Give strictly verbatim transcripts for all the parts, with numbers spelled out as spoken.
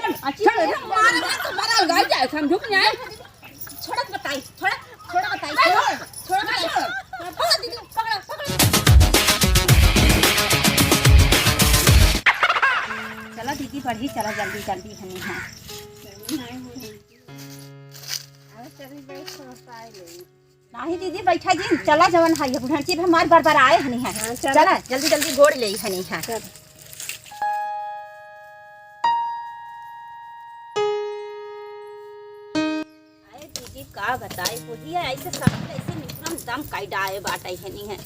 अच्छा, मार, मार, तो मारा, गाय जाए, हम झुक जाए। छोड़त बताई, छोड़त, छोड़त बताई, छोड़, छोड़त बताई। पकड़ दीदी, पकड़, पकड़। चला दीदी, बढ़ी, चला जल्दी, जल्दी हनी है। नाही दीदी, बैठा जी, चला जवन है, ये बुढ़न चीज हमार बरबर आए हनी है। हाँ, चला। चला, जल्दी, जल्दी गोड़ ले हनी है। चल। अरे दीदी, का बताई, बुढ़िया ऐसे सब ऐसे निकरम दम काई डाए बाटे हनी है।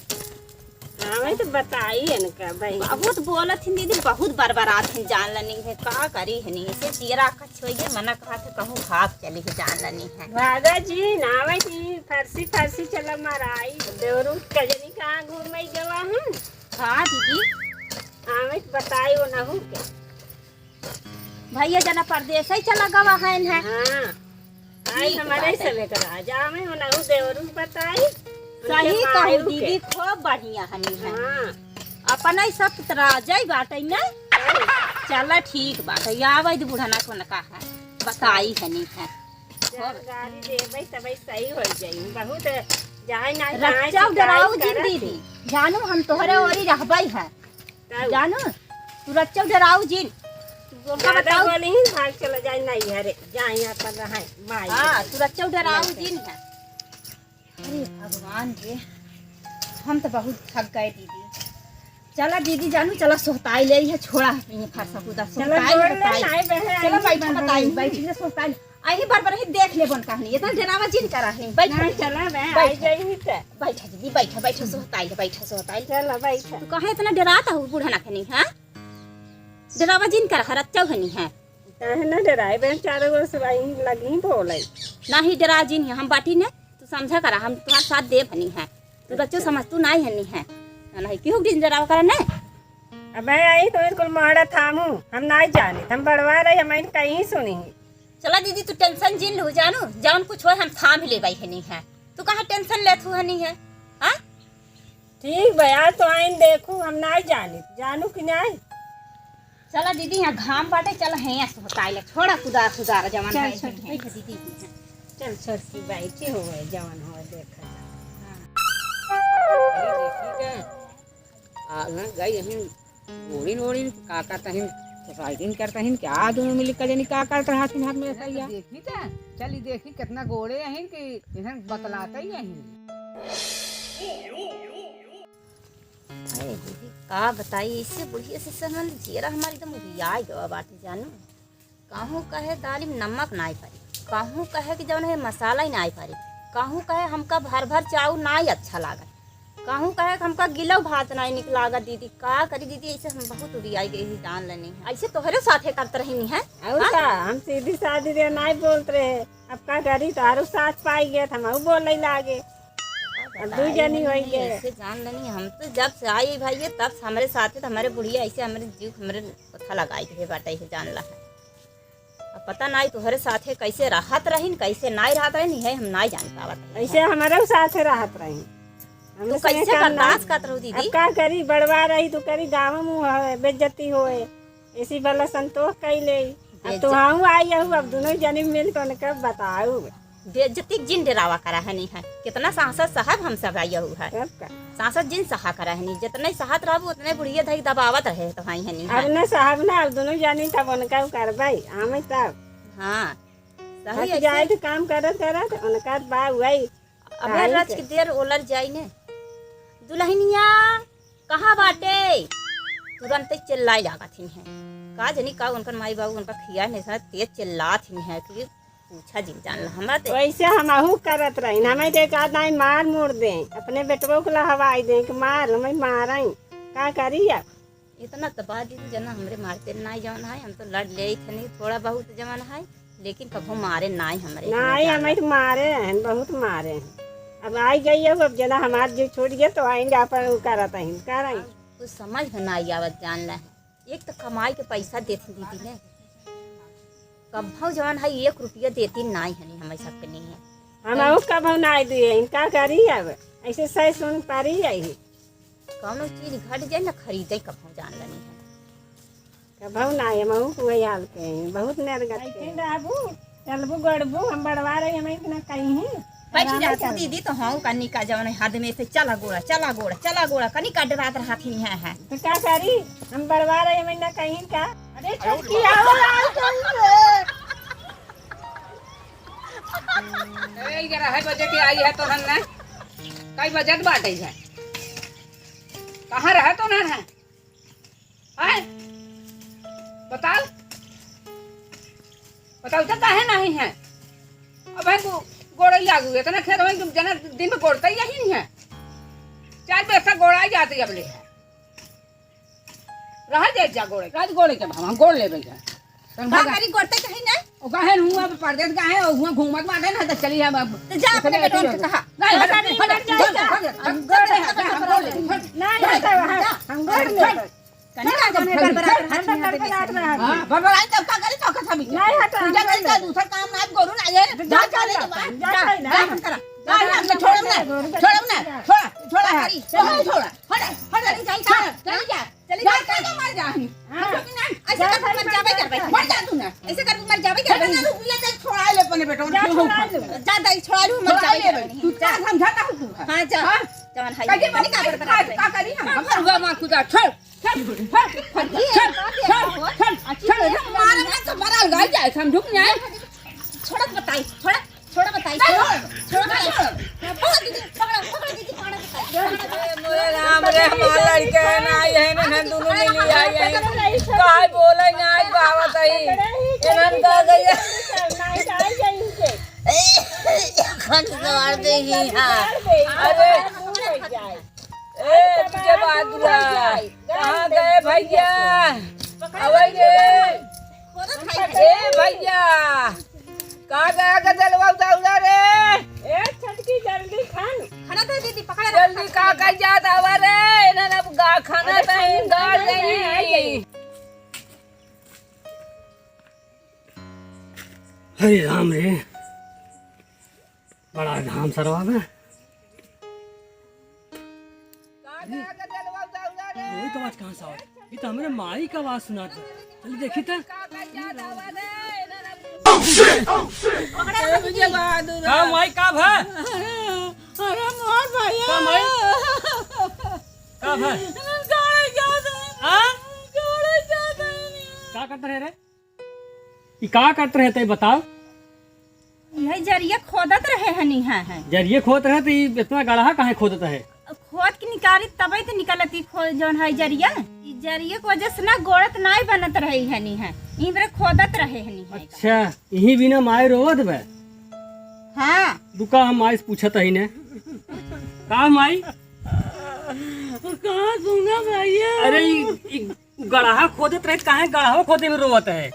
हाँ, वही तो बताई है ना का भाई। बहुत बोलत हिन दीदी, बहुत बरबरात हिन, जान लनी है, का करी हनी, ऐसे जियरा का छोइए, मना कहा थे कहूँ भाग चली है, जान लनी है। भागा जी, ना भाई जी, फरसी फरसी चला माराई, देवरू कजनी कहाँ घूमे गवा हम। हाँ दीदी। हाँ, वही तो बताई वो नहू के। भैया जना परदेस ही चला गवा है इन्हें। हाँ। आई ठीक हमारे बात है। सब एक राजा में उनहु देवरू बताई। सही उनके कहू मायू दीदी, के। खूब बढ़िया हनी है। हाँ। अपना ही सब तो राजा ही बाटे ने। चला ठीक बाटे, या आवे दे बुढ़ना को न कहा बताई हनी है। जब गाड़ी देबै तबै सही हो जाई। बहुत जाए ना, जाए रच्चा शिकायत डराऊ जिन करत दीदी, ही। जानू हम तोहरे हम्म। ओरी रहबै है। ताऊ। जानू, तू रच्चो डराऊ जिन। तू उनका ज्यादा बताऊ। बोली ही, भाग चला जाए नहीं हरे, जाए यहाँ पर रहे, माई हाँ, के। तू रच्चो डराऊ नहीं। जिन है। अरे भगवान रे, हम तो बहुत थक गए दीदी। चला दीदी जानू, चला सोहताई ले है, छोड़ा है फरसा कूदा, चला सोहताई गोड़ ले बताई। नाई बहन, चला बैठा बताई, बैठी से सोहताई। अही बार बार ही देख लेबन कहनी, इतना डरावा जिन करा है, बैठ। नहीं, चला बहन, बैठ। आई जाई ही ते। बैठा दीदी, बैठा, बैठा, सोहताई ले, बैठा, सोहताई ले। चला, बैठा। तू काहे इतना डरात हऊ बूढ़ा ना खनी, हाँ? डरावा जिन कर, हरत चौहनी है। काहे ना डराए, बहन, चारों ओर से वही लगी बोले। नाही डरा जिन है, हम बाटी ने, तू समझा करा, हम तुम्हारे साथ देव हनी है। तू बच्चों समझ, तू नाही हनी है। ना, नाही, क्यों दिन डरावा करा ने? अबे आई तो बिल्कुल मोहरा थामू, हम नाही जानी, हम बड़वा रही, हम इन कहीं सुनी। चला दीदी, तू tension जिन लू जानू, जौन कुछ होए हम थाम ही लेबै हनी है। तू कहाँ tension लेत हू हनी है? हाँ? ठीक बा, आज तो आइन देखू, हम नाई जानी, जानू कि नाई? चला दीदी, यहाँ घाम बाटे, चला है यहाँ सोहताई ले, छोड़ा कुदार सुदार जवन चल है, छोटकी। है दीदी। चल छोटकी, बैठी हो, जवन हो, देखा। हाँ। अरे देखी के, आ ना गई यहीं। ओड़िन, ओड़िन, का करत हिन, सोसाइटिन करत हिन, क्या दोनों मिली के जनी का करत रहत हिन हाथ में चला रसैया? देखी त, चली देखी कितना गोड़े अहिन कि इन्हन बतलाते ही अहिन। अरे दीदी, का बताई, इससे बुढ़िया से सहन जियरा हमारी एकदम उबियाई गवा बाटे जानू। कहूँ कहे दाल में नमक नाई पड़ी, कहूँ कहे कि जौन है मसाला ही नाई पड़ी, कहूँ कहे हमका भर भर चाउर नाई अच्छा लागत, कहूँ कहे कि हमका गिलौ भात नाई निक लागत। दीदी का करी दीदी, ऐसे हम बहुत उबियाई गई ही जान लेनी है। ऐसे तोहरे साथे करत रहनी है। और हाँ? का, हम सीधी सादी रे नाई बोलत रहे, अब का करी, तोहरो साथ पाई गए, हमहू बोले लागे। अब दू बताई जनी नहीं, होई गए। ऐसे जान लेनी, हम तो जब से आई भाई तब से हमरे साथे तो हमरे बुढ़िया ऐसे हमरे जीव हमरे पथा लगाई के बाटे है जान ला। अब पता नाई तोहरे साथे कैसे रहत रहिन, कैसे नाई रहत रहिन, इहे हम नाई जान पावत हई। ऐसे हमरे साथे रहत रहिन। हमरे तू संगे कैसे काम ना बर्दाश्त करत रहू दीदी? अब का करी, बड़वा रही तो करी, गाँव में होए, बेइज्जती होए, इसी भला संतोष कई ले। अब बेइज्जत- तुहाऊ आई हऊ, अब दोनों जनी मिल के उनके बताऊ। बेइज्जती के जिन डरावा करा हनी है, कितना सांसत साहब हम सब आई हऊ है। तब का? सांसत जिन सहा करा हनी, जितने सहत रहबू उतने बुढ़िया धई दबावत रहे तो हई हनी है। अब न साहब ना, अब दोनों जानी तब उनका उ करबाई, आमे तब। हाँ, सही थक ऐसे। जाए तो काम करत करत, उनका बा वही। अबे आई रच के। के देर ओलर जाई ने। दुल्हनिया, कहाँ बाटे? तुरंत चिल्लाए लागत ही है। का जनी का उनकर माई बाबू उनका खिया नहीं सा, तेज चिल्लात ही है कि पूछा जिन जान ला, हमरा ते वैसे हमहू करत रही, हमें तो एक आध नाई मार मुड़ दे, अपने बेटवो के लहवाई दे कि मार, हमें मारई, का करी अब? इतना तो बात दीदी जना हमरे मारते नाई जौन है, हम तो लड़ लेई थनी थोड़ा बहुत जवन है, लेकिन कभो मारे नाई हमरे नाई, हमें हमें तो मारे हैं, बहुत मारे हैं। अब आई गई है, अब जना हमार जीव छूट गया तो आइन जा अपन उ करत हैं, करई। कुछ समझ में नाई आवत जान ला। एक तो कमाई के पैसा देत ही दीदी ने, कभो जवन है एक रुपया देती नाई हनी, हमें सबके नहीं है। हम अहू कभो नाई दिए, इनका करी अब, ऐसे सही सुन पारी आई। कौनो चीज घट जाए ना खरीदे कभो जान लनी है। अब हम ना, हमहू के वही हाल के हैं, बहुत नरगत के हैं। बैठी रहबू, चलबू गोड़बू, हम बड़वा रही, हम इतना कहीं हैं। बैठी आराम रहबू से दीदी, तो हम कन्नी का जवन हद में से चला गोड़ा, चला गोड़ा, चला गोड़ा, कन्नी का डरात रहत ही हैं, हैं। तो का करी, हम बड़वा रही, हम इतना कहीं का। अरे छोटकी आओ, आओ, आओ। ए, ग्यारह बजे के आई है तो हम ना, कई बजत बाटे है, कहाँ रहे तो ना है? हैं? बताओ, बताओ तो काहे नहीं है? अब है गो-, गोड़े लागू, इतना खेत में तुम जना दिन में गोड़ते ही यही नहीं है। चार पैसा गोड़ा ही जाते अब ले है। रह जाए जा गोड़े, का गोड़े के भाव, हम गोड़ ले बैठा। तन का भगा। करी गोड़ते कहीं ना? ओ काहे हुआ परदेस काहे, ओ हुआ घूमत बाटे ना, तो चली हम अब। तो जा अपने बेटवन के कहा। नहीं, हट, हट, हट, हट, हट, हम गोड़ ले, हम गोड़ ले, हट। नहीं, हट, हट, हम गोड़ ले। कने का जब हट, बरबरात हट, रहत हट, यहाँ बरबरात देखी। रहत। हाँ, बरबराई तब का करी तो का सभी। नहीं, हट, हम पूजा करी गोड़ ले। तो दूसर काम ना, गोरू ना, ये जा, जा, जा, जा, जा, जा, जा, जा, जा, जा, जा, जा, जा, जा, छोड़ो ना, छोड़ो ना, छोड़ा, छोड़ा है। करी। छोड़ा, छोड़ा। हट, हट, चल, चल, चल, चल, चल। चली जा, जा, जा, मर जा, हम। हाँ। हम लोग ना, ऐसे जा, कर जा, मर जाबे जा, करबे। जा। मर जा तू ना। ऐसे कर मर जाबे जा, करबे। ना, रुपया चल, छोड़ा ले अपने बेटवा, जा, क्यों छोड़ा होता? ले। जा, दाई, छोड़ा लू, मर छोड़ा जाबे ले करबे। भाई। तू जा समझाता हो तू? हाँ, जा। हाँ? जवन है, कहे मने का बरबरात का, का करी हम? हम रुआ मार खुदा, छोड़, छोड़, छोड़, ये छोड़, का दे छोड़, रहा हो? छोड़, अच्छी छोड़, चीज़ है। मारब ना तो मरल गल जाए, समझू कि नहीं? छोड़त बताई, छोड़ा। छोड़ा बताई, नहीं, छोड़ा, छोड़। छोड़ा बताई। छोड़। पकड़ दीदी, पकड़, पकड़ दीदी, पकड़ बताई। ए, मोरे राम रे, हमार लड़के है ना, आई है ना, ना दोनों मिली आई है। काहे बोले ना, आई बावत आई। इन्हन का गई। खन सवार दे ही, हाँ। अरे। ए, तुझे बात हुआ। कहाँ गए भैया? अवै रे। ए भैया, कहाँ गया गजलवा उदा उदा रे? ए छोटकी, जल्दी खान। खाना दे दीदी, पकड़ रख। जल्दी का कर जात आवा रे, इन्हन अब गा-, खाना अरे, तहीं खाना गाड़ दे दे। हरे राम रे, बड़ा घाम सरवा में। अरे, रोई का आवाज कहाँ से आवत? ये तो हमरे माई का आवाज सुनात बा। चल देखी त। का माई का भा? अरे मोर भैया। का माई? का भा? हाँ? का करत रहे रे? ई का करत रहे तै बताओ? यही जरिया खोदत रहे हनी है, है। जरिया खोदत रहे त ई इतना गड़हा काहे खोदत रहे? खोद के निकाली तबे त निकलत ई खो-, जौन है जरिया। ई जरिया के वजह से ना गोड़त नाई बनत रहे हनी है। ई बरे खोदत रहे हनी है। अच्छा, इही बिना माई रोवत बा? हाँ। रुका हम माई से पूछत हई ने। का माई? कहाँ सुना भैया? अरे ई, ई गड़हा खोदत रहे, काहे गड़हा खोदे में रोवत है?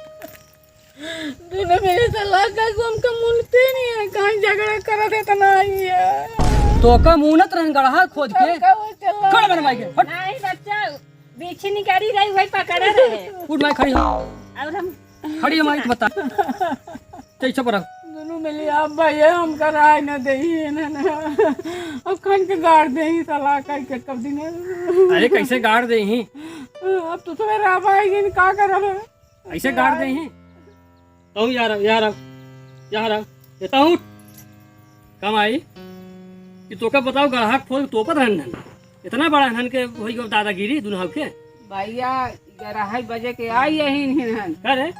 दोनों मेरे सलाह का को हमका मुनते नहीं है, कहाँ झगड़ा करत है इतना ही है। तो का मुनत रहन गड़हा खोद के? हमका वो चला खड़ा बन माई के, हट। नहीं बच्चा, बीछी निकारी रही, वही पकड़ा रहे। उठ माई, खड़ी हो। और हम खड़ी हो माई, बता। चल, चुप रह। दोनों मिली आप भैया हमका राय न देही, इन्हें ना। अब खन के गाड़ देही, सलाह कई के कब दिन। अरे, कैसे गाड़ देही? अब तो तुम्हें राह पाएगी, का करब? ऐसे गाड़ देही? तू यार, यार, यार, ये तू उठ। कम आई कि तोका बताओ, गड़हा खोल तोपत रहन हन। इतना बड़ा हन के होई गो दादागिरी दुनहु के। भैया, ग्यारह बजे के आई यही हन। का रे?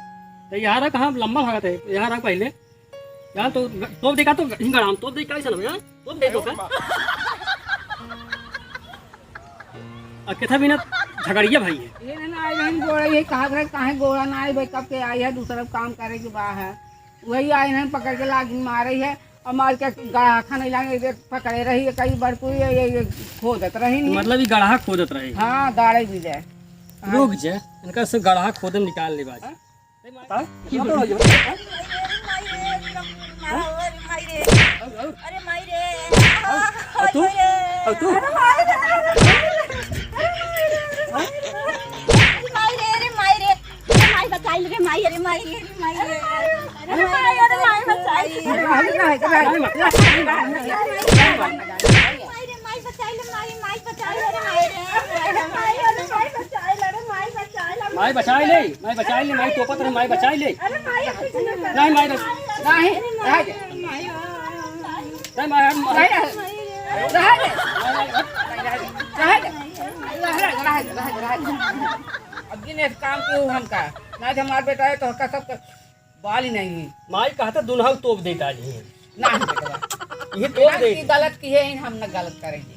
तो यहाँ रख, हाँ, लंबा भागत है। यहाँ रख पहले। यहाँ तो, तो देखा तो हिंगड़ाम, तो देखा ऐसा ना यार, तो दे दो का। और कितना बिना झगड़िया भाई है। ये ना, ना, आई बहन गोड़ा, ये कहा करे, काहे गोड़ा ना आई भाई, कब के आई है, दूसरा काम करे के बा है। वही आई हैं, पकड़ के लागिन मारे है, और मार के गड़हा नहीं लागे, ये पकड़े रही, ये कई बार कोई ये, ये, ये खोदत रही नहीं। मतलब, ये गड़हा खोदत रही? हाँ, गाड़े भी जाए। रुक जा, इनका से गड़हा खोदे में निकाल ले बाज। हाँ? बताओ, ये तो हो जाओ। अरे माई रे, अरे माई रे, अरे माई रे। और तू? और तू? अरे माई रे, अरे माई रे, अरे माई बचाई रे माई, अरे माई रे, अरे माई रे, अरे माई, अरे माई बचाई। अरे माई रे, माई बचाई रे माई, माई बचाई रे माई, माई बचाई रे माई, अरे माई, अरे माई बचाई रे माई, माई बचाई रे माई। माई बचाई ले, माई बचाई ले, माई तोपत रहे, माई बचाई ले। अरे माई, कुछ ना कर। नहीं, माई बच-, नहीं, रह जा। नहीं, माई, हम, नहीं, रह, रह जा। माई, माई, हट। रह जा। रह जा, रह जा, रह जा, रह जा। अब जिन इस काम के हो हमका, ना तो हमार बेटा है तो हका सब कर, बाल ही नहीं हुई। माई कहते दुनहु तोप देता जी। नहीं बेटवा। ये तोप दे। गलत किहे, हम ना गलत करेंगे।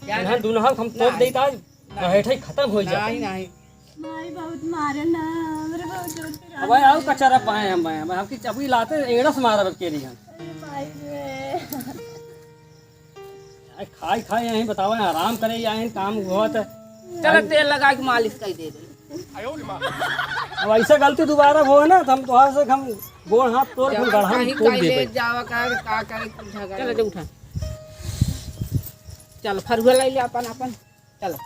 जान इन्हें दुनहु हम तोप नहीं। देता आज। नहीं। बैठे ही खत्म हो जाता। नहीं, नहीं। माई बहुत मारे ना, हमरे बहुत जोर से अब भाई आओ कचरा पाए हम भाई, हम आपकी चपली लाते एड़ा से मारा बल्कि नहीं हम। अरे माई रे। आई खाई खाई यहीं बतावा, आराम करे या यहीं काम हुआ तो। चलो तेल लगा के मालिश कर दे दे। अब ऐसा गलती दोबारा हो ना तो हम तोहार से हम गोड़ हाथ तोड़ के गढ़ा में कहीं तोड़ दे कहीं ले भाई। जावा का, का करे कुछ झगड़ा। चलो, जा उठा। चलो, फरुआ ले ले अपन, अपन। चलो।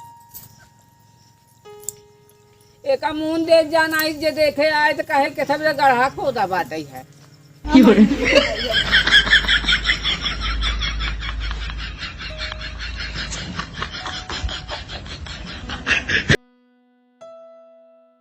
एका मुंह देख जाना, आई जे देखे आए तो कहे के सब गढ़ा खोदा बाटे है। की हो रे?